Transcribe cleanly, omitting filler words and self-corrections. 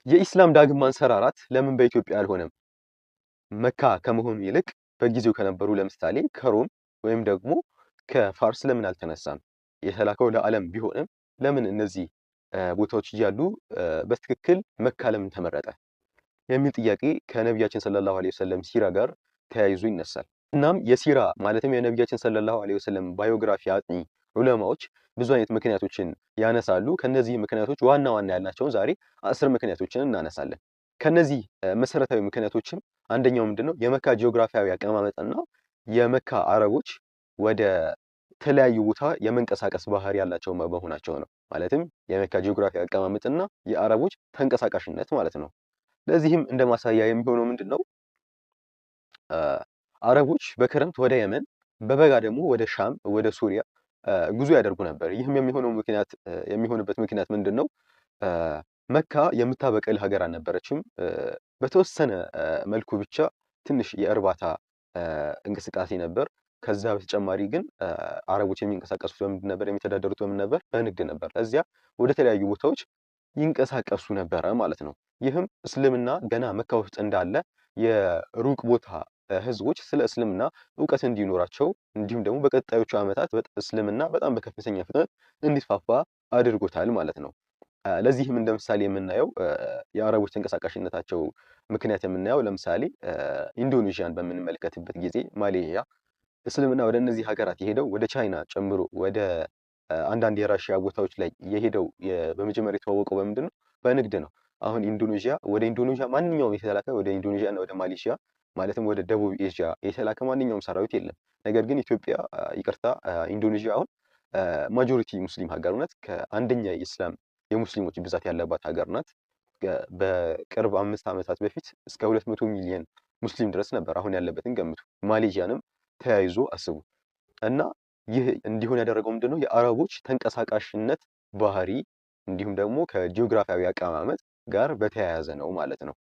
የኢስላም ዳግም ማንሰራራት ለምን በኢትዮጵያ አልሆነም? መካ ከመሆኑ ይልቅ በጊዜው ከነበሩ ለምሳሌ ከሮም ወይም ደግሞ ከፋርስ ለምን አልተነሳም? የተላከው ለዓለም ቢሆንም ለምን እነዚህ ቦታዎች እያሉ በትክክል መካ ለምን ተመረጠ? የሚል ጥያቄ ከነቢያችን ሰለላሁ ዐለይሂ ወሰለም ሲራ ጋር ተያይዞ ይነሳል። እናም የሲራ ማለትም የነቢያችን ሰለላሁ ዐለይሂ ወሰለም biography አጥኚ ዑለማዎች ብዙ አይነት ምክንያቶችን ያነሳሉ። ከነዚህ ምክንያቶች ዋና ዋና ያልናቸውን ዛሬ 10 ምክንያቶችን እናነሳለን። ከነዚህ መሰረታዊ ምክንያቶችም አንደኛው ምንድነው? የመካ ጂኦግራፊያዊ አቀማመጥና የመካ አረቦች ወደ ተለያዩ ቦታ የመንቀሳቀስ ባህሪ ያላቸው መሆናቸው ነው። ማለትም የመካ ጂኦግራፊያዊ አቀማመጥና የአረቦች ተንቀሳቃሽነት ማለት ነው። ለዚህም እንደ ማሳያ የሚሆነው ምንድነው? አረቦች በክረምት ወደ የመን፣ በበጋ ደግሞ ወደ ሻም፣ ወደ ሱሪያ ጉዞ ያደርጉ ነበር። ይህም የሚሆነው ምክንያት የሚሆንበት ምክንያት ምንድነው? መካ የምታበቅል ሀገር አልነበረችም። በተወሰነ መልኩ ብቻ ትንሽ የእርባታ እንቅስቃሴ ነበር። ከዛ በተጨማሪ ግን አረቦች የሚንቀሳቀሱት በምንድን ነበር? የሚተዳደሩት በምን ነበር? በንግድ ነበር። እዚያ ወደ ተለያዩ ቦታዎች ይንቀሳቀሱ ነበረ ማለት ነው። ይህም እስልምና ገና መካ ውስጥ እንዳለ የሩቅ ቦታ ህዝቦች ስለ እስልምና እውቀት እንዲኖራቸው እንዲሁም ደግሞ በቀጣዮቹ ዓመታት እስልምና በጣም በከፍተኛ ፍጥነት እንዲስፋፋ አድርጎታል ማለት ነው። ለዚህም እንደ ምሳሌ የምናየው የአረቦች ተንቀሳቃሽነታቸው ምክንያት የምናየው ለምሳሌ ኢንዶኔዥያን በምንመለከትበት ጊዜ፣ ማሌዥያ፣ እስልምና ወደ እነዚህ ሀገራት የሄደው ወደ ቻይና ጨምሮ ወደ አንዳንድ የራሽያ ቦታዎች ላይ የሄደው በመጀመሪያ የተዋወቀው በምንድን ነው? በንግድ ነው። አሁን ኢንዶኔዥያ፣ ወደ ኢንዶኔዥያ ማንኛውም የተላከ፣ ወደ ኢንዶኔዥያ እና ወደ ማሌዥያ ማለትም ወደ ደቡብ ኤዥያ የተላከ ማንኛውም ሰራዊት የለም። ነገር ግን ኢትዮጵያ፣ ይቅርታ፣ ኢንዶኔዥያ አሁን majority ሙስሊም ሀገር ናት። ከአንደኛ የኢስላም የሙስሊሞች ብዛት ያለባት ሀገር ናት። በቅርብ 5 ዓመታት በፊት እስከ 200 ሚሊዮን ሙስሊም ድረስ ነበር። አሁን ያለበትን ገምቱ። ማሌዥያንም ተያይዞ አስቡ። እና ይህ እንዲሆን ያደረገው ምንድነው? የአረቦች ተንቀሳቃሽነት ባህሪ እንዲሁም ደግሞ ከጂኦግራፊያዊ አቀማመጥ ጋር በተያያዘ ነው ማለት ነው።